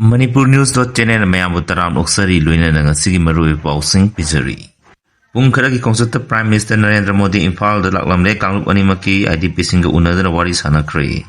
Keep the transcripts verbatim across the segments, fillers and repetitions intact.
Manipur News dot channel ꯃꯌꯥꯝꯕꯨ ꯇꯔꯥꯝꯅ ꯑꯣꯛꯆꯔꯤ, ꯂꯣꯏꯅꯅ ꯉꯁꯤꯒꯤ ꯃꯔꯨꯑꯣꯏꯕ ꯄꯥꯎꯁꯤꯡ ꯄꯤꯖꯔꯤ꯫ ꯄꯨꯡ ꯈꯔꯒꯤ ꯈꯣꯡꯆꯠꯇ Prime Minister ꯅꯔꯦꯟꯗ꯭ꯔ ꯃꯣꯗꯤ ꯏꯝꯐꯥꯜꯗ ꯂꯥꯛꯂꯝꯂꯦ꯫ ꯀꯥꯡꯂꯨꯞ ꯑꯅꯤꯃꯛꯀꯤ IDPꯁꯤꯡꯒ ꯎꯅꯗꯨꯅ ꯋꯥꯔꯤ ꯁꯥꯟꯅꯈ꯭ꯔꯦ꯫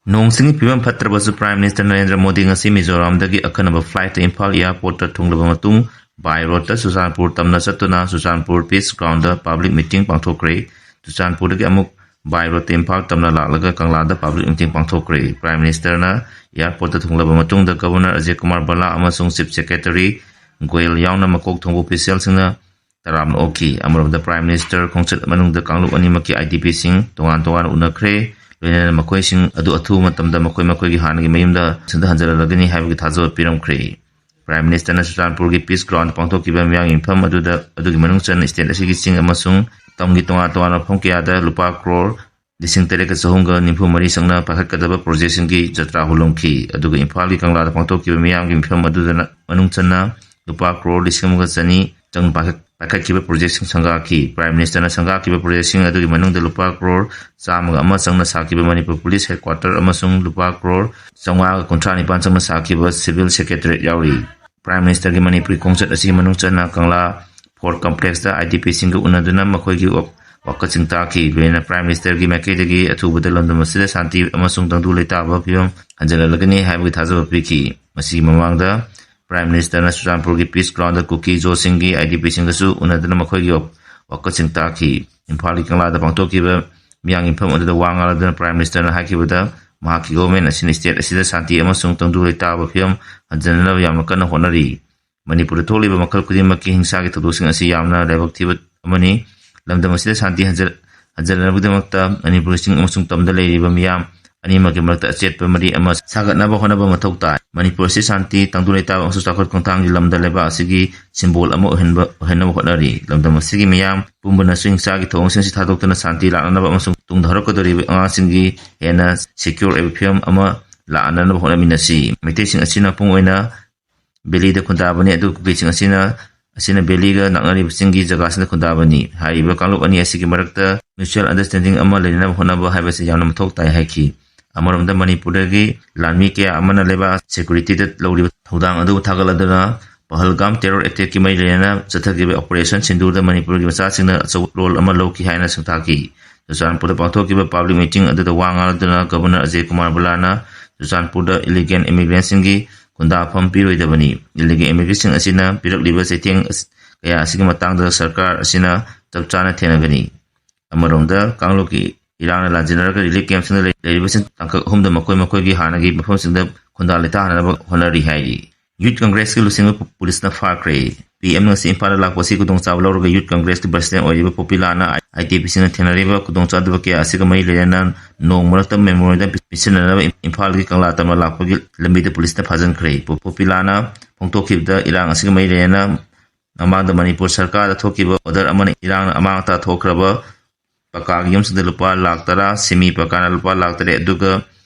ꯅꯣꯡ ꯆꯤꯡꯒꯤ ꯐꯤꯕꯝ ꯐꯠꯇ꯭ꯔꯕꯁꯨ Prime Minister ꯅꯔꯦꯟꯗ꯭ꯔ ꯃꯣꯗꯤ ꯉꯁꯤ ꯃꯤꯖꯣꯔꯥꯝꯗꯒꯤ ꯑꯀꯟꯕ flightꯇ ꯏꯝꯐꯥꯜ airportꯇ ꯊꯨꯡꯂꯕ ꯃꯇꯨꯡ, by roadꯇ ꯆꯨꯔꯆꯥꯟꯄꯨꯔ ꯇꯝꯅ ꯆꯠꯇꯨꯅ ꯆꯨꯔꯆꯥꯟꯄꯨꯔ Peace Groundꯗ public meeting ꯄꯥꯡꯊꯣꯛꯈ꯭ꯔꯦ꯫ ꯆꯨꯔꯆꯥꯟꯄꯨꯔꯗꯒꯤ ꯑꯃꯨꯛ by roadꯇ ꯏꯝꯐꯥꯜ ꯇꯝꯅ ꯂꯥꯛꯂꯒ ꯀꯪꯂꯥꯗ public meeting ꯄꯥꯡꯊꯣꯛꯈ꯭ꯔꯦ꯫ Prime Ministerꯅ airportꯇ ꯊꯨꯡꯂꯕ ꯃꯇꯨꯡꯗ Governor ꯑꯖꯌ ꯀꯨꯃꯥꯔ ꯚꯜꯂꯥ ꯑꯃꯁꯨꯡ Chief Secretary ꯒꯣꯌꯜ ꯌꯥꯎꯅ ꯃꯀꯣꯛ ꯊꯣꯡꯕ officialꯁꯤꯡꯅ ꯇꯔꯥꯝꯅ ꯑꯣꯛꯈꯤ꯫ ꯑꯃꯔꯣꯝꯗ Prime Minister ꯈꯣꯡꯆꯠ ꯃꯅꯨꯡꯗ ꯀꯥꯡꯂꯨꯞ ꯑꯅꯤꯃꯛꯀꯤ IDPꯁꯤꯡ ꯇꯣꯉꯥꯟ ꯇꯣꯉꯥꯟꯅ ꯎꯅꯈ꯭ꯔꯦ꯫ ꯂꯣꯏꯅꯅ ꯃꯈꯣꯏꯁꯤꯡ ꯑꯗꯨ ꯑꯊꯨꯕ ꯃꯇꯝꯗ ꯃꯈꯣꯏ ꯃꯈꯣꯏꯒꯤ ꯍꯥꯟꯅꯒꯤ ꯃꯌꯨꯝꯗ ꯁꯤꯗ ꯍꯟꯖꯤꯜꯂꯛꯂꯒꯅꯤ ꯍꯥꯏꯕꯒꯤ ꯊꯥꯖꯕ ꯄꯤꯔꯝꯈ꯭ꯔꯦ꯫ Prime Ministerꯅ ꯆꯨꯔꯆꯥꯟꯄꯨꯔꯒꯤ Peace Groundꯗ ꯄꯥꯡꯊꯣꯛꯈꯤꯕ ꯃꯤꯌꯥꯝꯒꯤ ꯃꯤꯐꯝ ꯑꯗꯨꯗ, ꯑꯗꯨꯒꯤ ꯃꯅꯨꯡ ꯆꯟꯅ state ꯑꯁꯤꯒꯤ ꯆꯤꯡ ꯑꯃꯁꯨꯡ ꯇꯝꯒꯤ ꯇꯣꯉꯥꯟ ꯇꯣꯉꯥꯟꯕ ꯃꯐꯝ ꯀꯌꯥꯗ ꯂꯨꯄꯥ ꯀ꯭ꯔꯣꯔ ꯂꯤꯁꯤꯡ ꯇꯔꯦꯠꯀ ꯆꯍꯨꯝꯒ ꯅꯤꯐꯨ ꯃꯔꯤ ꯆꯪꯅ ꯄꯥꯏꯈꯠꯀꯗꯕ projectꯁꯤꯡꯒꯤ ꯖꯇ꯭ꯔꯥ ꯍꯧꯔꯝꯈꯤ꯫ ꯑꯗꯨꯒ ꯏꯝꯐꯥꯜꯒꯤ ꯀꯪꯂꯥꯗ ꯄꯥꯡꯊꯣꯛꯈꯤꯕ ꯃꯤꯌꯥꯝꯒꯤ ꯃꯤꯐꯝ ꯑꯗꯨꯗ ꯃꯅꯨꯡ ꯆꯟꯅ ꯂꯨꯄꯥ ꯀ꯭ꯔꯣꯔ ꯂꯤꯁꯤꯡ ꯑꯃꯒ ꯆꯅꯤ ꯆꯪꯅ ꯄꯥꯏꯈꯠ-, ꯄꯥꯏꯈꯠꯈꯤꯕ projectꯁꯤꯡ ꯁꯪꯒꯥꯈꯤ꯫ Prime Ministerꯅ ꯁꯪꯒꯥꯈꯤꯕ projectꯁꯤꯡ ꯑꯗꯨꯒꯤ ꯃꯅꯨꯡꯗ ꯂꯨꯄꯥ ꯀ꯭ꯔꯣꯔ ꯆꯥꯝꯃꯒ ꯑꯃ ꯆꯪꯅ ꯁꯥꯈꯤꯕ ꯃꯅꯤꯄꯨꯔ Police Headquarter ꯑꯃꯁꯨꯡ ꯂꯨꯄꯥ ꯀ꯭ꯔꯣꯔ ꯆꯥꯝꯃꯉꯥꯒ ꯀꯨꯟꯊ꯭ꯔꯥ ꯅꯤꯄꯥꯟ ꯆꯪꯅ ꯁꯥꯈꯤꯕ Civil Secretariat ꯌꯥꯎꯔꯤ꯫ Prime Ministerꯒꯤ ꯃꯅꯤꯄꯨꯔꯒꯤ ꯈꯣꯡꯆꯠ ꯑꯁꯤꯒꯤ ꯃꯅꯨꯡ ꯆꯟꯅ ꯀꯪꯂꯥ Fort Complexꯇ IDPꯁꯤꯡꯒ ꯎꯅꯗꯨꯅ ꯃꯈꯣꯏꯒꯤ ꯋꯥ-, ꯋꯥꯀꯠꯁꯤꯡ ꯇꯥꯈꯤ꯫ ꯂꯣꯏꯅꯅ Prime Ministerꯒꯤ ꯃꯥꯏꯀꯩꯗꯒꯤ ꯑꯊꯨꯕꯗ ꯂꯝꯗꯝ ꯑꯁꯤꯗ ꯁꯥꯟꯇꯤ ꯑꯃꯁꯨꯡ ꯇꯪꯗꯨ ꯂꯩꯇꯥꯕ ꯐꯤꯕꯝ ꯍꯟꯖꯤꯜꯂꯛꯂꯒꯅꯤ ꯍꯥꯏꯕꯒꯤ ꯊꯥꯖꯕ ꯄꯤꯈꯤ꯫ ꯃꯁꯤꯒꯤ ꯃꯃꯥꯡꯗ Prime Ministerꯅ ꯆꯨꯔꯆꯥꯟꯄꯨꯔꯒꯤ Peace Groundꯗ ꯀꯨꯀꯤ ꯖꯣꯁꯤꯡꯒꯤ IDPꯁꯤꯡꯒꯁꯨ ꯎꯅꯗꯨꯅ ꯃꯈꯣꯏꯒꯤ ꯋꯥ-, ꯋꯥꯀꯠꯁꯤꯡ ꯇꯥꯈꯤ꯫ ꯏꯝꯐꯥꯜꯒꯤ ꯀꯪꯂꯥꯗ ꯄꯥꯡꯊꯣꯛꯈꯤꯕ ꯃꯤꯌꯥꯝꯒꯤ ꯃꯤꯐꯝ ꯑꯗꯨꯗ ꯋꯥ ꯉꯥꯡꯂꯗꯨꯅ Prime Ministerꯅ ꯍꯥꯏꯈꯤꯕꯗ, ꯃꯍꯥꯛꯀꯤ government ꯑꯁꯤꯅ state ꯑꯁꯤꯗ ꯁꯥꯟꯇꯤ ꯑꯃꯁꯨꯡ ꯇꯪꯗꯨ ꯂꯩꯇꯥꯕ ꯐꯤꯕꯝ ꯍꯟꯖꯤꯟꯅꯅꯕ ꯌꯥꯝꯅ ꯀꯟꯅ ꯍꯣꯠꯅꯔꯤ꯫ ꯃꯅꯤꯄꯨꯔꯗ ꯊꯣꯛꯂꯤꯕ ꯃꯈꯜ ꯈꯨꯗꯤꯡꯃꯛꯀꯤ ꯍꯤꯡꯁꯥꯒꯤ ꯊꯧꯗꯣꯛꯁꯤꯡ ꯑꯁꯤ ꯌꯥꯝꯅ ꯂꯥꯏꯕꯛ ꯊꯤꯕ ꯑꯃꯅꯤ꯫ ꯂꯝꯗꯝ ꯑꯁꯤꯗ ꯁꯥꯟꯇꯤ ꯍꯟꯖ-, ꯍꯟꯖꯤꯜꯂꯛꯅꯕꯒꯤꯗꯃꯛꯇ ꯃꯅꯤꯄꯨꯔꯒꯤ ꯆꯤꯡ ꯑꯃꯁꯨꯡ ꯇꯝꯗ ꯂꯩꯔꯤꯕ ꯃꯤꯌꯥꯝ ꯑꯅꯤꯃꯛꯀꯤ ꯃꯔꯛꯇ ꯑꯆꯦꯠꯄ ꯃꯔꯤ ꯑꯃ ꯁꯥꯒꯠꯅꯕ ꯍꯣꯠꯅꯕ ꯃꯊꯧ ꯇꯥꯏ꯫ ꯃꯅꯤꯄꯨꯔ ꯑꯁꯤ ꯁꯥꯟꯇꯤ, ꯇꯪꯗꯨ ꯂꯩꯇꯥꯕ ꯑꯃꯁꯨꯡ ꯆꯥꯎꯈꯠ ꯈꯣꯡꯊꯥꯡꯒꯤ ꯂꯝꯗ ꯂꯩꯕꯥꯛ ꯑꯁꯤꯒꯤ symbol ꯑꯃ ꯑꯣꯏꯍꯟꯕ, ꯑꯣꯏꯍꯟꯅꯕ ꯍꯣꯠꯅꯔꯤ꯫ ꯂꯝꯗꯝ ꯑꯁꯤꯒꯤ ꯃꯤꯌꯥꯝ ꯄꯨꯝꯕꯅꯁꯨ ꯍꯤꯡꯁꯥꯒꯤ ꯊꯧꯑꯣꯡꯁꯤꯡ ꯑꯁꯤ ꯊꯥꯗꯣꯛꯇꯨꯅ ꯁꯥꯟꯇꯤ ꯂꯥꯛꯅꯅꯕ ꯑꯃꯁꯨꯡ ꯇꯨꯡꯗ ꯍꯧꯔꯛꯀꯗꯧꯔꯤꯕ ꯑꯉꯥꯡꯁꯤꯡꯒꯤ ꯍꯦꯟꯅ secure ꯑꯣꯏꯕ ꯐꯤꯕꯝ ꯑꯃ ꯂꯥꯛꯅꯅꯕ ꯍꯣꯠꯅꯃꯤꯟꯅꯁꯤ꯫ ꯃꯩꯇꯩꯁꯤꯡ ꯑꯁꯤꯅ ꯃꯄꯨꯡ ꯑꯣꯏꯅ valleyꯗ ꯈꯨꯟꯗꯥꯕꯅꯤ, ꯑꯗꯨꯒ ꯀꯨꯀꯤꯁꯤꯡ ꯑꯁꯤꯅ, ꯑꯁꯤꯅ valleyꯒ ꯅꯛꯅꯔꯤꯕ ꯆꯤꯡꯒꯤ ꯖꯒꯥꯁꯤꯡꯗ ꯈꯨꯟꯗꯥꯕꯅꯤ꯫ ꯍꯥꯏꯔꯤꯕ ꯀꯥꯡꯂꯨꯞ ꯑꯅꯤ ꯑꯁꯤꯒꯤ ꯃꯔꯛꯇ mutual understanding ꯑꯃ ꯂꯩꯅꯅꯕ ꯍꯣꯠꯅꯕ ꯍꯥꯏꯕꯁꯤ ꯌꯥꯝꯅ ꯃꯊꯧ ꯇꯥꯏ ꯍꯥꯏꯈꯤ꯫ ꯑꯃꯔꯣꯝꯗ ꯃꯅꯤꯄꯨꯔꯗꯒꯤ ꯂꯥꯟꯃꯤ ꯀꯌꯥ ꯑꯃꯅ ꯂꯩꯕꯥꯛ ꯁꯦꯀ꯭ꯌꯨꯔꯤꯇꯤꯗ ꯂꯧꯔꯤꯕ ꯊꯧꯗꯥꯡ ꯑꯗꯨꯕꯨ ꯊꯥꯒꯠꯂꯗꯨꯅ ꯄꯍꯜꯒꯥꯝ ꯇꯦꯔꯣꯔ ꯑꯦꯇꯦꯛꯀꯤ ꯃꯔꯤ ꯂꯩꯅꯅ ꯆꯠꯊꯈꯤꯕ ꯑꯣꯄꯔꯦꯁꯟ ꯁꯤꯟꯗꯨꯔꯗ ꯃꯅꯤꯄꯨꯔꯒꯤ ꯃꯆꯥꯁꯤꯡꯅ ꯑꯆꯧꯕ ꯔꯣꯜ ꯑꯃ ꯂꯧꯈꯤ ꯍꯥꯏꯅ ꯁꯪꯊꯥꯈꯤ꯫ ꯆꯨꯔꯆꯥꯟꯄꯨꯔꯗ ꯄꯥꯡꯊꯣꯛꯈꯤꯕ ꯄꯕ꯭ꯂꯤꯛ ꯃꯤꯇꯤꯡ ꯑꯗꯨꯗ ꯋꯥ ꯉꯥꯡꯂꯗꯨꯅ ꯒꯕꯔꯅꯔ ꯑꯖꯦ ꯀꯨꯃꯥꯔ ꯕꯂꯥꯅ ꯆꯨꯔꯆꯥꯟꯄꯨꯔꯗ ꯏꯂꯤꯒꯦꯜ ꯏꯃꯤꯒ꯭ꯔꯦꯟꯁꯤꯡꯒꯤ ꯈꯨꯟꯗꯥꯐꯝ ꯄꯤꯔꯣꯏꯗꯕꯅꯤ꯫ ꯏꯂꯤꯒꯦꯜ ꯏꯃꯤꯒ꯭ꯔꯦꯟꯁꯤꯡ ꯑꯁꯤꯅ ꯄꯤꯔꯛꯂꯤꯕ ꯆꯩꯊꯦꯡ ꯑꯁ-, ꯀꯌꯥ ꯑꯁꯤꯒꯤ ꯃꯇꯥꯡꯗ ꯁꯔꯀꯥꯔ ꯑꯁꯤꯅ ꯆꯞ ꯆꯥꯅ ꯊꯦꯡꯅꯒꯅꯤ꯫ ꯑꯃꯔꯣꯝꯗ ꯀꯥꯡꯂꯨꯞꯀꯤ ꯏꯔꯥꯡꯅ ꯂꯥꯟꯖꯦꯟꯅꯔꯒ ꯔꯤꯂꯤꯐ ꯀꯦꯝꯞꯁꯤꯡꯗ ꯂꯩ-, ꯂꯩꯔꯤꯕꯁꯤꯡ ꯇꯥꯡꯀꯛ ꯑꯍꯨꯝꯗ ꯃꯈꯣꯏ ꯃꯈꯣꯏꯒꯤ ꯍꯥꯟꯅꯒꯤ ꯃꯐꯝꯁꯤꯡꯗ ꯈꯨꯟꯗꯥ ꯂꯩꯇꯥꯍꯟꯅꯕ ꯍꯣꯠꯅꯔꯤ ꯍꯥꯏꯔꯤ꯫ ꯌꯨꯠ ꯀꯪꯒ꯭ꯔꯦꯁꯀꯤ ꯂꯨꯆꯤꯡꯕ ꯄꯨ-, ꯄꯨꯂꯤꯁꯅ ꯐꯥꯈ꯭ꯔꯦ꯫ ꯄꯤ ꯑꯦꯝ ꯉꯁꯤ ꯏꯝꯐꯥꯜꯗ ꯂꯥꯛꯄ ꯑꯁꯤ ꯈꯨꯗꯣꯡꯆꯥꯕ ꯂꯧꯔꯒ ꯌꯨꯠ ꯀꯪꯒ꯭ꯔꯦꯁꯀꯤ ꯄ꯭ꯔꯁꯤꯗꯦꯟ ꯑꯣꯏꯔꯤꯕ ꯄꯣꯄꯤꯂꯥꯅ ꯑꯥꯏ ꯇꯤ ꯄꯤꯁꯤꯡꯅ ꯊꯦꯡꯅꯔꯤꯕ ꯈꯨꯗꯣꯡꯆꯥꯗꯕ ꯀꯌꯥ ꯑꯁꯤꯒ ꯃꯔꯤ ꯂꯩꯅꯅ ꯅꯣꯡ ꯃꯔꯛꯇ ꯃꯦꯃꯣꯔꯤꯌꯦꯜꯗ ꯄꯤꯁꯤꯟꯅꯅꯕ ꯏꯝ-, ꯏꯝꯐꯥꯜꯒꯤ ꯀꯪꯂꯥ ꯇꯝꯅ ꯂꯥꯛꯄꯒꯤ ꯂꯝꯕꯤꯗ ꯄꯨꯂꯤꯁꯅ ꯐꯥꯖꯤꯟꯈ꯭ꯔꯦ꯫ ꯄꯣ-, ꯄꯣꯄꯤꯂꯥꯅ ꯐꯣꯡꯗꯣꯛꯈꯤꯕꯗ ꯏꯔꯥꯡ ꯑꯁꯤꯒ ꯃꯔꯤ ꯂꯩꯅꯅ ꯃꯃꯥꯡꯗ ꯃꯅꯤꯄꯨꯔ ꯁꯔꯀꯥꯔꯗ ꯊꯣꯛꯈꯤꯕ ꯑꯣꯔꯗꯔ ꯑꯃꯅ ꯏꯔꯥꯡꯅ ꯑꯃꯥꯡ ꯑꯇꯥ ꯊꯣꯛꯈ꯭ꯔꯕ ꯄꯀꯥꯒꯤ ꯌꯨꯝꯁꯤꯡꯗ ꯂꯨꯄꯥ ꯂꯥꯈ ꯇꯔꯥ, ꯁꯤꯃꯤ ꯄꯀꯥꯅ ꯂꯨꯄꯥ ꯂꯥꯈ ꯇꯔꯦꯠ, ꯑꯗꯨꯒ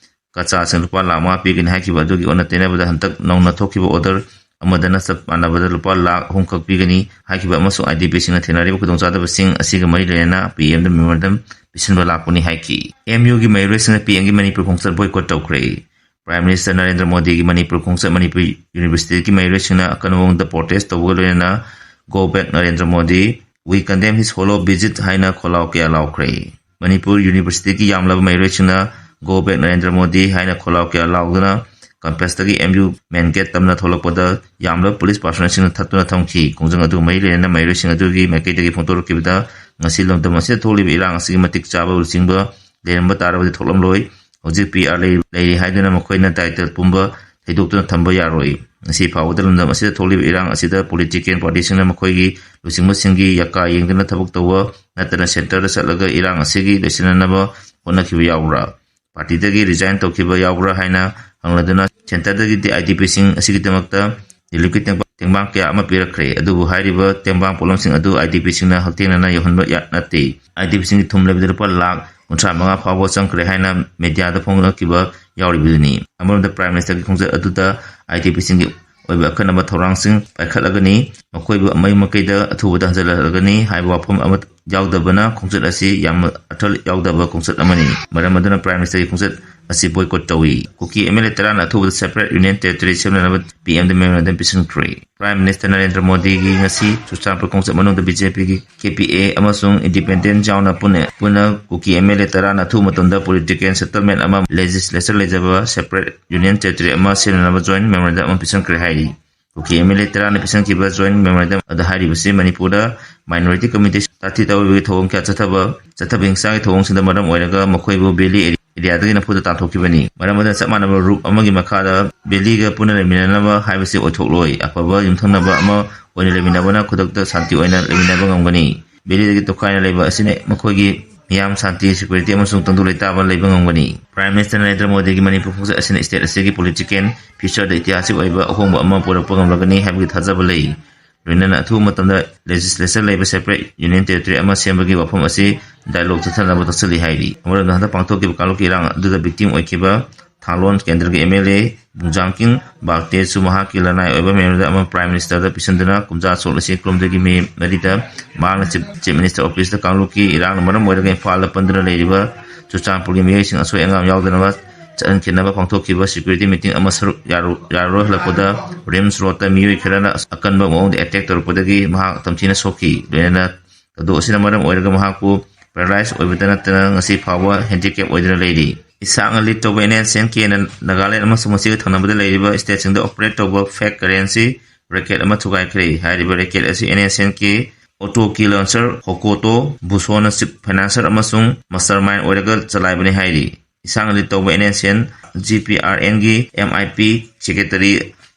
ꯀꯆꯥꯁꯤꯡ ꯂꯨꯄꯥ ꯂꯥꯈ ꯃꯉꯥ ꯄꯤꯒꯅꯤ ꯍꯥꯏꯈꯤꯕ ꯑꯗꯨꯒꯤ ꯑꯣꯟꯅ ꯇꯩꯅꯕꯗ ꯍꯟꯗꯛ ꯅꯧꯅ ꯊꯣꯛꯈꯤꯕ ꯑꯣꯔꯗꯔ ꯑꯃꯗꯅ ꯆꯞ ꯃꯥꯟꯅꯕꯗ ꯂꯨꯄꯥ ꯂꯥꯈ ꯑꯍꯨꯝ ꯈꯛ ꯄꯤꯒꯅꯤ ꯍꯥꯏꯈꯤꯕ ꯑꯃꯁꯨꯡ ꯑꯥꯏ ꯗꯤ ꯄꯤꯁꯤꯡꯅ ꯊꯦꯡꯅꯔꯤꯕ ꯈꯨꯗꯣꯡꯆꯥꯗꯕꯁꯤꯡ ꯑꯁꯤꯒ ꯃꯔꯤ ꯂꯩꯅꯅ ꯄꯤ ꯑꯦꯝꯗ ꯃꯦꯃꯣꯔꯦꯟꯗꯝ ꯄꯤꯁꯤꯟꯕ ꯂꯥꯛꯄꯅꯤ ꯍꯥꯏꯈꯤ꯫ ꯑꯦꯝ ꯌꯨꯒꯤ ꯃꯍꯩꯔꯣꯏꯁꯤꯡꯅ ꯄꯤ ꯑꯦꯝꯒꯤ ꯃꯅꯤꯄꯨꯔ ꯈꯣꯡꯆꯠ ꯕꯣꯏꯀꯣꯠ ꯇꯧꯈ꯭ꯔꯦ꯫ ꯄ꯭ꯔꯥꯏꯝ ꯃꯤꯅꯤꯁꯇꯔ ꯅꯔꯦꯟꯗ꯭ꯔ ꯃꯣꯗꯤꯒꯤ ꯃꯅꯤꯄꯨꯔ ꯈꯣꯡꯆꯠ ꯃꯅꯤꯄꯨꯔ ꯌꯨꯅꯤꯚꯔꯁꯤꯇꯤꯒꯤ ꯃꯍꯩꯔꯣꯏꯁꯤꯡꯅ ꯑꯀꯟꯕ ꯃꯑꯣꯡꯗ ꯄ꯭ꯔꯣꯇꯦꯁ ꯇꯧꯕꯒ ꯂꯣꯏꯅꯅ "Go back Narendra Modi, we condemn his hollow visit" ꯍꯥꯏꯅ ꯈꯣꯜꯂꯥꯎ ꯀꯌꯥ ꯂꯥꯎꯈ꯭ꯔꯦ꯫ ꯃꯅꯤꯄꯨꯔ ꯌꯨꯅꯤꯚꯔꯁꯤꯇꯤꯒꯤ ꯌꯥꯝꯂꯕ ꯃꯍꯩꯔꯣꯏꯁꯤꯡꯅ "Go back ꯅꯔꯦꯟꯗ꯭ꯔ ꯃꯣꯗꯤ" ꯍꯥꯏꯅ ꯈꯣꯜꯂꯥꯎ ꯀꯌꯥ ꯂꯥꯎꯗꯨꯅ ꯀꯦꯝꯄꯁꯇꯒꯤ ꯑꯦꯝ ꯌꯨ ꯃꯦꯟ ꯒꯦꯠ ꯇꯝꯅ ꯊꯣꯛꯂꯛꯄꯗ ꯌꯥꯝꯂꯕ ꯄꯨꯂꯤꯁ ꯄꯥꯔꯁꯣꯅꯦꯜꯁꯤꯡꯅ ꯊꯠꯇꯨꯅ ꯊꯝꯈꯤ꯫ ꯈꯣꯡꯖꯪ ꯑꯗꯨꯒ ꯃꯔꯤ ꯂꯩꯅꯅ ꯃꯍꯩꯔꯣꯏꯁꯤꯡ ꯑꯗꯨꯒꯤ ꯃꯥꯏꯀꯩꯗꯒꯤ ꯐꯣꯡꯗꯣꯔꯛꯈꯤꯕꯗ ꯉꯁꯤ ꯂꯝꯗꯝ ꯑꯁꯤꯗ ꯊꯣꯛꯂꯤꯕ ꯏꯔꯥꯡ ꯑꯁꯤꯒꯤ ꯃꯇꯤꯛ ꯆꯥꯕ ꯂꯨꯆꯤꯡꯕ ꯂꯩꯔꯝꯕ ꯇꯥꯔꯕꯗꯤ ꯊꯣꯛꯂꯝꯂꯣꯏ꯫ ꯍꯧꯖꯤꯛ ꯄꯤ ꯑꯥꯔ ꯂꯩ-, ꯂꯩꯔꯤ ꯍꯥꯏꯗꯨꯅ ꯃꯈꯣꯏꯅ ꯇꯥꯏꯇꯜ ꯄꯨꯝꯕ ꯊꯩꯗꯣꯛꯇꯨꯅ ꯊꯝꯕ ꯌꯥꯔꯣꯏ꯫ ꯉꯁꯤ ꯐꯥꯎꯕꯗ ꯂꯝꯗꯝ ꯑꯁꯤꯗ ꯊꯣꯛꯂꯤꯕ ꯏꯔꯥꯡ ꯑꯁꯤꯗ ꯄꯣꯂꯤꯇꯤꯀꯦꯜ ꯄꯥꯔꯇꯤꯁꯤꯡꯅ ꯃꯈꯣꯏꯒꯤ ꯂꯨꯆꯤꯡꯕꯁꯤꯡꯒꯤ ꯌꯥꯀꯥ ꯌꯦꯡꯗꯨꯅ ꯊꯕꯛ ꯇꯧꯕ ꯅꯠꯇꯅ ꯁꯦꯟꯇꯔꯗ ꯆꯠꯂꯒ ꯏꯔꯥꯡ ꯑꯁꯤꯒꯤ ꯂꯣꯏꯁꯤꯟꯅꯅꯕ ꯍꯣꯠꯅꯈꯤꯕ ꯌꯥꯎꯕ꯭ꯔꯥ? ꯄꯥꯔꯇꯤꯗꯒꯤ ꯔꯤꯖꯥꯏꯟ ꯇꯧꯈꯤꯕ ꯌꯥꯎꯕ꯭ꯔꯥ ꯍꯥꯏꯅ ꯍꯪꯂꯗꯨꯅ ꯁꯦꯟꯇꯔꯗꯒꯤꯗꯤ ꯑꯥꯏ ꯗꯤ ꯄꯤꯁꯤꯡ ꯑꯁꯤꯒꯤꯗꯃꯛꯇ ꯔꯤꯂꯤꯐꯀꯤ ꯇꯦꯡꯕꯥꯡ, ꯇꯦꯡꯕꯥꯡ ꯀꯌꯥ ꯑꯃ ꯄꯤꯔꯛꯈ꯭ꯔꯦ꯫ ꯑꯗꯨꯕꯨ ꯍꯥꯏꯔꯤꯕ ꯇꯦꯡꯕꯥꯡ ꯄꯣꯠꯂꯝꯁꯤꯡ ꯑꯗꯨ ꯑꯥꯏ ꯗꯤ ꯄꯤꯁꯤꯡꯅ ꯍꯛꯊꯦꯡꯅꯅ ꯌꯧꯍꯟꯕ ꯌꯥ-, ꯅꯠꯇꯦ꯫ ꯑꯥꯏ ꯗꯤ ꯄꯤꯁꯤꯡꯒꯤ ꯊꯨꯝ ꯂꯩꯕꯗ ꯂꯨꯄꯥ ꯂꯥꯈ ꯀꯨꯟꯊ꯭ꯔꯥ ꯃꯉꯥ ꯐꯥꯎꯕ ꯆꯪꯈ꯭ꯔꯦ ꯍꯥꯏꯅ ꯃꯦꯗꯤꯌꯥꯗ ꯐꯣꯡꯗꯣꯛꯈꯤꯕ ꯌꯥꯎꯔꯤꯕꯗꯨꯅꯤ꯫ ꯑꯃꯔꯣꯝꯗ ꯄ꯭ꯔꯥꯏꯝ ꯃꯤꯅꯤꯁꯇꯔꯒꯤ ꯈꯣꯡꯆꯠ ꯑꯗꯨꯗ ꯑꯥꯏ ꯗꯤ ꯄꯤꯁꯤꯡꯒꯤ ꯑꯣꯏꯕ ꯑꯈꯟꯅꯕ ꯊꯧꯔꯥꯡꯁꯤꯡ ꯄꯥꯏꯈꯠꯂꯒꯅꯤ, ꯃꯈꯣꯏꯕꯨ ꯃꯌꯨꯝ ꯃꯀꯩꯗ ꯑꯊꯨꯕꯗ ꯍꯟꯖꯤꯜꯂꯛꯂꯒꯅꯤ ꯍꯥꯏꯕ ꯋꯥꯐꯝ ꯑꯃ ꯌꯥꯎꯗꯕꯅ ꯈꯣꯡꯆꯠ ꯑꯁꯤ ꯌꯥꯝꯅ ꯑꯔꯊ ꯌꯥꯎꯗꯕ ꯈꯣꯡꯆꯠ ꯑꯃꯅꯤ꯫ ꯃꯔꯝ ꯑꯗꯨꯅ Prime Ministerꯒꯤ ꯈꯣꯡꯆꯠ ꯑꯁꯤ boycott ꯇꯧꯏ꯫ ꯀꯨꯀꯤ MLA ꯇꯔꯥꯅ ꯑꯊꯨꯕꯗ separate union territory ꯁꯦꯝꯅꯅꯕ PMꯗ memorandum ꯄꯤꯁꯤꯟꯈ꯭ꯔꯦ꯫ Prime Minister Narendra ꯃꯣꯗꯤꯒꯤ ꯉꯁꯤ ꯆꯨꯔꯆꯥꯟꯄꯨꯔ ꯈꯣꯡꯆꯠ ꯃꯅꯨꯡꯗ BJPꯒꯤ KPA ꯑꯃꯁꯨꯡ independent ꯌꯥꯎꯅ ꯄꯨꯟꯅ, ꯄꯨꯟꯅ ꯀꯨꯀꯤ MLA ꯇꯔꯥꯅ ꯑꯊꯨꯕ ꯃꯇꯝꯗ political settlement ꯑꯃ, legislature ꯂꯩꯖꯕ separate union territory ꯑꯃ ꯁꯦꯝꯅꯅꯕ joint memorandum ꯑꯃ ꯄꯤꯁꯤꯟꯈ꯭ꯔꯦ ꯍꯥꯏꯔꯤ꯫ ꯀꯨꯀꯤ MLA ꯇꯔꯥꯅ ꯄꯤꯁꯤꯟꯈꯤꯕ joint memorandum ꯑꯗꯨꯗ ꯍꯥꯏꯔꯤꯕꯁꯤ ꯃꯅꯤꯄꯨꯔꯗ minority community ꯇꯥꯊꯤ ꯇꯥꯑꯣꯏꯕꯒꯤ ꯊꯧꯑꯣꯡ ꯀꯌꯥ ꯆꯠꯊꯕ, ꯆꯠꯊꯕ ꯍꯤꯡꯁꯥꯒꯤ ꯊꯧꯑꯣꯡꯁꯤꯡꯗ ꯃꯔꯝ ꯑꯣꯏꯔꯒ ꯃꯈꯣꯏꯕꯨ valley areaꯗꯒꯤ ꯅꯝꯐꯨꯗ ꯇꯥꯟꯊꯣꯛꯈꯤꯕꯅꯤ꯫ ꯃꯔꯝ ꯑꯗꯨꯅ ꯆꯞ ꯃꯥꯟꯅꯕ roof ꯑꯃꯒꯤ ꯃꯈꯥꯗ valleyꯒ ꯄꯨꯟꯅ ꯂꯩꯃꯤꯟꯅꯅꯕ ꯍꯥꯏꯕꯁꯤ ꯑꯣꯏꯊꯣꯛꯂꯣꯏ꯫ ꯑꯐꯕ ꯌꯨꯝꯊꯪꯅꯕ ꯑꯃ ꯑꯣꯏꯅ ꯂꯩꯃꯤꯟꯅꯕꯅ ꯈꯨꯗꯛꯇ ꯁꯥꯟꯇꯤ ꯑꯣꯏꯅ ꯂꯩꯃꯤꯟꯅꯕ ꯉꯝꯒꯅꯤ꯫ Valleyꯗꯒꯤ ꯇꯣꯈꯥꯏꯅ ꯂꯩꯕ ꯑꯁꯤꯅ ꯃꯈꯣꯏꯒꯤ ꯃꯤꯌꯥꯝ ꯁꯥꯟꯇꯤ, security ꯑꯃꯁꯨꯡ ꯇꯪꯗꯨ ꯂꯩꯇꯥꯕ ꯂꯩꯕ ꯉꯝꯒꯅꯤ꯫ Prime Minister ꯅꯔꯦꯟꯗ꯭ꯔ ꯃꯣꯗꯤꯒꯤ ꯃꯅꯤꯄꯨꯔ ꯈꯣꯡꯆꯠ ꯑꯁꯤꯅ state ꯑꯁꯤꯒꯤ political futureꯗ ꯏꯇꯤꯍꯥꯁꯤꯛ ꯑꯣꯏꯕ ꯑꯍꯣꯡꯕ ꯑꯃ ꯄꯨꯔꯛꯄ ꯉꯝꯂꯒꯅꯤ ꯍꯥꯏꯕꯒꯤ ꯊꯥꯖꯕ ꯂꯩ꯫ ꯂꯣꯏꯅꯅ ꯑꯊꯨꯕ ꯃꯇꯝꯗ legislature ꯂꯩꯕ separate union territory ꯑꯃ ꯁꯦꯝꯕꯒꯤ ꯋꯥꯐꯝ ꯑꯁꯤ dialogue ꯆꯠꯊꯅꯕ ꯇꯛꯁꯤꯜꯂꯤ ꯍꯥꯏꯔꯤ꯫ ꯑꯃꯔꯣꯝꯗ ꯍꯟꯗꯛ ꯄꯥꯡꯊꯣꯛꯈꯤꯕ ꯀꯥꯡꯂꯨꯞꯀꯤ ꯏꯔꯥꯡ ꯑꯗꯨꯗ victim ꯑꯣꯏꯈꯤꯕ ꯊꯥꯡꯂꯣꯟ ꯀꯦꯟꯗ꯭ꯔꯒꯤ MLA ꯕꯨꯡꯖꯥꯡꯀꯤꯡ ꯕꯥꯜꯇꯦꯁꯨ ꯃꯍꯥꯛꯀꯤ ꯂꯅꯥꯏ ꯑꯣꯏꯕ memorandum ꯑꯃ Prime Ministerꯗ ꯄꯤꯁꯤꯟꯗꯨꯅ ꯀꯨꯝꯖꯥ ꯁꯣꯛ ꯂꯤꯁꯤꯡ ꯀꯨꯟꯍꯨꯝꯗꯣꯏꯒꯤ May ꯃꯔꯤꯗ ꯃꯍꯥꯛꯅ Chief, Chief Minister officeꯇ ꯀꯥꯡꯂꯨꯞꯀꯤ ꯏꯔꯥꯡꯅ ꯃꯔꯝ ꯑꯣꯏꯔꯒ ꯏꯝꯐꯥꯜꯗ ꯄꯟꯗꯨꯅ ꯂꯩꯔꯤꯕ ꯆꯨꯔꯆꯥꯟꯄꯨꯔꯒꯤ ꯃꯤꯑꯣꯏꯁꯤꯡ ꯑꯁꯣꯏ ꯑꯉꯥꯝ ꯌꯥꯎꯗꯅꯕ ꯆꯠꯍꯟꯈꯤꯅꯕ ꯄꯥꯡꯊꯣꯛꯈꯤꯕ security meeting ꯑꯃ ꯁꯔꯨꯛ ꯌꯥꯔꯨ-, ꯌꯥꯔꯔꯣꯏ ꯍꯜꯂꯛꯄꯗ RIMS roadꯇ ꯃꯤꯑꯣꯏ ꯈꯔꯅ ꯑꯀꯟꯕ ꯃꯑꯣꯡꯗ attack ꯇꯧꯔꯛꯄꯗꯒꯤ ꯃꯍꯥꯛ ꯇꯝꯊꯤꯅ ꯁꯣꯛꯈꯤ꯫ ꯂꯣꯏꯅꯅ ꯊꯧꯗꯣꯛ ꯑꯁꯤꯅ ꯃꯔꯝ ꯑꯣꯏꯔꯒ ꯃꯍꯥꯛꯄꯨ paralyze ꯑꯣꯏꯕꯇ ꯅꯠꯇꯅ ꯉꯁꯤ ꯐꯥꯎꯕ handicap ꯑꯣꯏꯗꯨꯅ ꯂꯩꯔꯤ꯫ ꯏꯁꯥꯛꯅ lead ꯇꯧꯕ NSCN-Kꯅ ꯅꯥꯒꯥꯂꯦꯟ ꯑꯃꯁꯨꯡ ꯃꯁꯤꯒ ꯊꯪꯅꯕꯗ ꯂꯩꯔꯤꯕ stateꯁꯤꯡꯗ operate ꯇꯧꯕ fake currency racket ꯑꯃ ꯊꯨꯒꯥꯏꯈ꯭ꯔꯦ꯫ ꯍꯥꯏꯔꯤꯕ racket ꯑꯁꯤ NSCN-K Auto Key Launcher ꯍꯣꯀꯣꯇꯣ ꯕꯨꯁꯣꯅ chief financier ꯑꯃꯁꯨꯡ mastermind ꯑꯣꯏꯔꯒ ꯆꯂꯥꯏꯕꯅꯤ ꯍꯥꯏꯔꯤ꯫ ꯏꯁꯥꯛꯅ lead ꯇꯧꯕ NSCN GPRNꯒꯤ MIP secretary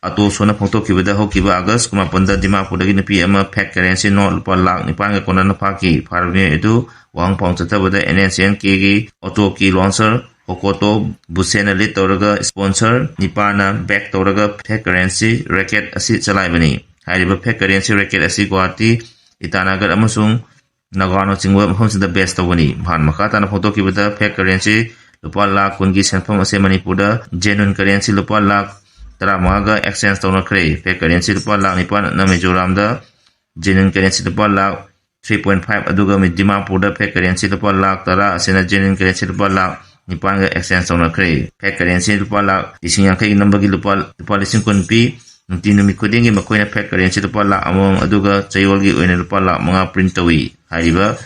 ꯑꯇꯣ ꯁꯣꯅ ꯐꯣꯡꯗꯣꯛꯈꯤꯕꯗ ꯍꯧꯈꯤꯕ August ꯀꯨꯟꯃꯥꯄꯟꯗ ꯗꯤꯃꯥꯄꯨꯔꯗꯒꯤ ꯅꯨꯄꯤ ꯑꯃ fake currency note ꯂꯨꯄꯥ ꯂꯥꯈ ꯅꯤꯄꯥꯟꯒ ꯀꯣꯟꯅꯅ ꯐꯥꯈꯤ꯫ ꯐꯥꯔꯕ ꯃꯤꯑꯣꯏ ꯑꯗꯨ ꯋꯥꯍꯪ ꯄꯥꯎ ꯆꯠꯊꯕꯗ NSCN-Kꯒꯤ Auto Key Launcher ꯍꯣꯀꯣꯇꯣ ꯕꯨꯁꯦꯅ lead ꯇꯧꯔꯒ sponsor ꯅꯤꯄꯥꯟꯅ back ꯇꯧꯔꯒ fake currency racket ꯑꯁꯤ ꯆꯂꯥꯏꯕꯅꯤ꯫ ꯍꯥꯏꯔꯤꯕ fake currency racket ꯑꯁꯤ ꯒꯨꯋꯥꯍꯥꯇꯤ, ꯏꯇꯥꯅꯒꯔ ꯑꯃꯁꯨꯡ ꯅꯥꯒꯥꯎꯅꯆꯤꯡꯕ ꯃꯐꯝꯁꯤꯡꯗ base ꯇꯧꯕꯅꯤ꯫ ꯃꯍꯥꯛꯅ ꯃꯈꯥ ꯇꯥꯅ ꯐꯣꯡꯗꯣꯛꯈꯤꯕꯗ fake currency ꯂꯨꯄꯥ ꯂꯥꯈ ꯀꯨꯟꯒꯤ ꯁꯦꯟꯐꯝ ꯑꯁꯤ ꯃꯅꯤꯄꯨꯔꯗ genuine currency ꯂꯨꯄꯥ ꯂꯥꯈ ꯇꯔꯥꯃꯉꯥꯒ exchange ꯇꯧꯅꯈ꯭ꯔꯦ꯫ Fake currency ꯂꯨꯄꯥ ꯂꯥꯈ ꯅꯤꯄꯥꯟꯅ ꯃꯤꯖꯣꯔꯥꯝꯗ genuine currency ꯂꯨꯄꯥ ꯂꯥꯈ three point five, ꯑꯗꯨꯒ ꯗꯤꯃꯥꯄꯨꯔꯗ fake currency ꯂꯨꯄꯥ ꯂꯥꯈ ꯇꯔꯥ ꯑꯁꯤꯅ genuine currency ꯂꯨꯄꯥ ꯂꯥꯈ ꯅꯤꯄꯥꯟꯒ exchange ꯇꯧꯅꯈ꯭ꯔꯦ꯫ Fake currency ꯂꯨꯄꯥ ꯂꯥꯈ ꯂꯤꯁꯤꯡ ꯌꯥꯡꯈꯩꯒꯤ ꯅꯝꯕꯒꯤ ꯂꯨꯄꯥ, ꯂꯨꯄꯥ ꯂꯤꯁꯤꯡ ꯀꯨꯟ ꯄꯤ꯫ ꯅꯨꯡꯇꯤ ꯅꯨꯃꯤꯠ ꯈꯨꯗꯤꯡꯒꯤ ꯃꯈꯣꯏꯅ fake currency ꯂꯨꯄꯥ ꯂꯥꯈ ꯑꯃꯃꯝ ꯑꯗꯨꯒ ꯆꯌꯣꯜꯒꯤ ꯑꯣꯏꯅ ꯂꯨꯄꯥ ꯂꯥꯈ ꯃꯉꯥ print ꯇꯧꯏ꯫ ꯍꯥꯏꯔꯤꯕ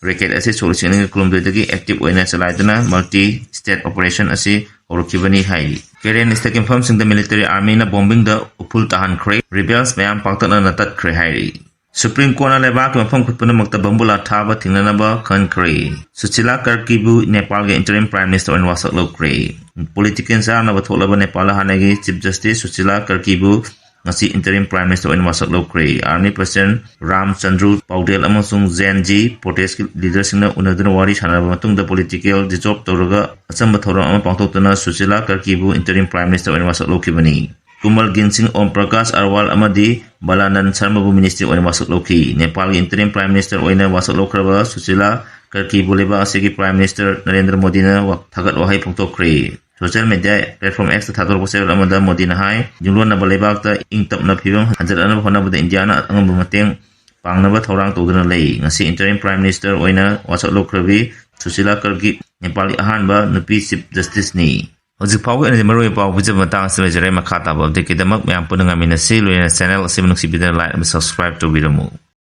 racket ꯑꯁꯤ ꯁꯣꯛ ꯂꯤꯁꯤꯡ ꯑꯅꯤꯒ ꯀꯨꯟꯍꯨꯝꯗꯣꯏꯗꯒꯤ active ꯑꯣꯏꯅ ꯆꯂꯥꯏꯗꯨꯅ multi state operation ꯑꯁꯤ ꯍꯧꯔꯛꯈꯤꯕꯅꯤ ꯍꯥꯏꯔꯤ꯫ Karen State ꯃꯐꯝꯁꯤꯡꯗ military armyꯅ bombingꯗ ꯎꯐꯨꯜ ꯇꯥꯍꯟꯈ꯭ꯔꯦ꯫ Rebels ꯃꯌꯥꯝ ꯄꯥꯛꯇꯛꯅꯅ ꯇꯠꯈ꯭ꯔꯦ ꯍꯥꯏꯔꯤ꯫ Supreme Courtꯅ ꯂꯩꯕꯥꯛꯀꯤ ꯃꯐꯝ ꯈꯨꯗꯤꯡꯃꯛꯇ ꯕꯝꯕꯨꯂꯥ ꯊꯥꯕ ꯊꯤꯡꯅꯅꯕ ꯈꯟꯈ꯭ꯔꯦ꯫ ꯁꯨꯁꯤꯂꯥ ꯀꯔꯀꯤꯕꯨ ꯅꯦꯄꯥꯜꯒꯤ interim prime minister ꯑꯣꯏꯅ ꯋꯥꯁꯛ ꯂꯧꯈ꯭ꯔꯦ꯫ Political ꯆꯥꯅꯕ ꯊꯣꯛꯂꯕ ꯅꯦꯄꯥꯜ ꯍꯥꯟꯅꯒꯤ chief justice ꯁꯨꯁꯤꯂꯥ ꯀꯔꯀꯤꯕꯨ ꯉꯁꯤ interim prime minister ꯑꯣꯏꯅ ꯋꯥꯁꯛ ꯂꯧꯈ꯭ꯔꯦ꯫ Army president ꯔꯥꯝ ꯆꯟꯗ꯭ꯔꯨ ꯄꯥꯎꯗꯦꯜ ꯑꯃꯁꯨꯡ Gen Z protestꯀꯤ leaderꯁꯤꯡꯅ ꯎꯅꯗꯨꯅ ꯋꯥꯔꯤ ꯁꯥꯟꯅꯔꯕ ꯃꯇꯨꯡꯗ political dissolve ꯇꯧꯔꯒ ꯑꯆꯝꯕ ꯊꯧꯔꯝ ꯑꯃ ꯄꯥꯡꯊꯣꯛꯇꯨꯅ ꯁꯨꯁꯤꯂꯥ ꯀꯔꯀꯤꯕꯨ interim prime minister ꯑꯣꯏꯅ ꯋꯥꯁꯛ ꯂꯧꯈꯤꯕꯅꯤ꯫ ꯀꯨꯃꯜ ꯒꯤꯟ ꯁꯤꯡ, ꯑꯣꯝ ꯄ꯭ꯔꯀꯥꯁ ꯑꯔꯋꯥꯜ ꯑꯃꯗꯤ ꯕꯂꯥꯅꯟ ꯁꯔꯃꯕꯨ ministry ꯑꯣꯏꯅ ꯋꯥꯁꯛ ꯂꯧꯈꯤ꯫ ꯅꯦꯄꯥꯜꯒꯤ interim prime minister ꯑꯣꯏꯅ ꯋꯥꯁꯛ ꯂꯧꯈ꯭ꯔꯕ ꯁꯨꯁꯤꯂꯥ ꯀꯔꯀꯤꯕꯨ ꯂꯩꯕꯥꯛ ꯑꯁꯤꯒꯤ prime minister ꯅꯔꯦꯟꯗ꯭ꯔ ꯃꯣꯗꯤꯅ ꯋꯥ-, ꯊꯥꯒꯠ ꯋꯥꯍꯩ ꯐꯣꯡꯗꯣꯛꯈ꯭ꯔꯦ꯫ Social media platform Xꯇ ꯊꯥꯗꯣꯔꯛꯄ ꯆꯌꯣꯜ ꯑꯃꯗ ꯃꯣꯗꯤꯅ ꯍꯥꯏ, ꯌꯨꯝꯂꯣꯟꯅꯕ ꯂꯩꯕꯥꯛꯇ ꯏꯪ ꯇꯞꯅ ꯐꯤꯕꯝ ꯍꯟꯖꯤꯜꯂꯛꯅꯕ ꯍꯣꯠꯅꯕꯗ ꯏꯟꯗꯤꯌꯥꯅ ꯑꯉꯝꯕ ꯃꯇꯦꯡ ꯄꯥꯡꯅꯕ ꯊꯧꯔꯥꯡ ꯇꯧꯗꯨꯅ ꯂꯩ꯫ ꯉꯁꯤ interim prime minister ꯑꯣꯏꯅ ꯋꯥꯁꯛ ꯂꯧꯈ꯭ꯔꯕꯤ ꯁꯨꯁꯤꯂꯥ ꯀꯔꯀꯤ ꯅꯦꯄꯥꯜꯒꯤ ꯑꯍꯥꯟꯕ ꯅꯨꯄꯤ chief justiceꯅꯤ꯫ ꯍꯧꯖꯤꯛ ꯐꯥꯎꯒꯤ ꯑꯣꯏꯅꯗꯤ ꯃꯔꯨꯑꯣꯏꯕ ꯄꯥꯎ ꯄꯤꯖꯕ ꯃꯇꯥꯡ ꯑꯁꯤꯗ ꯂꯣꯏꯖꯔꯦ꯫ ꯃꯈꯥ ꯇꯥꯕ updateꯀꯤꯗꯃꯛ ꯃꯌꯥꯝ ꯄꯨꯟꯅ ꯉꯥꯏꯃꯤꯟꯅꯁꯤ꯫ ꯂꯣꯏꯅꯅ channel ꯑꯁꯤꯕꯨ ꯅꯨꯡꯁꯤꯕꯤꯗꯨꯅ like ꯑꯃꯗꯤ subscribe ꯇꯧꯕꯤꯔꯝꯃꯨ꯫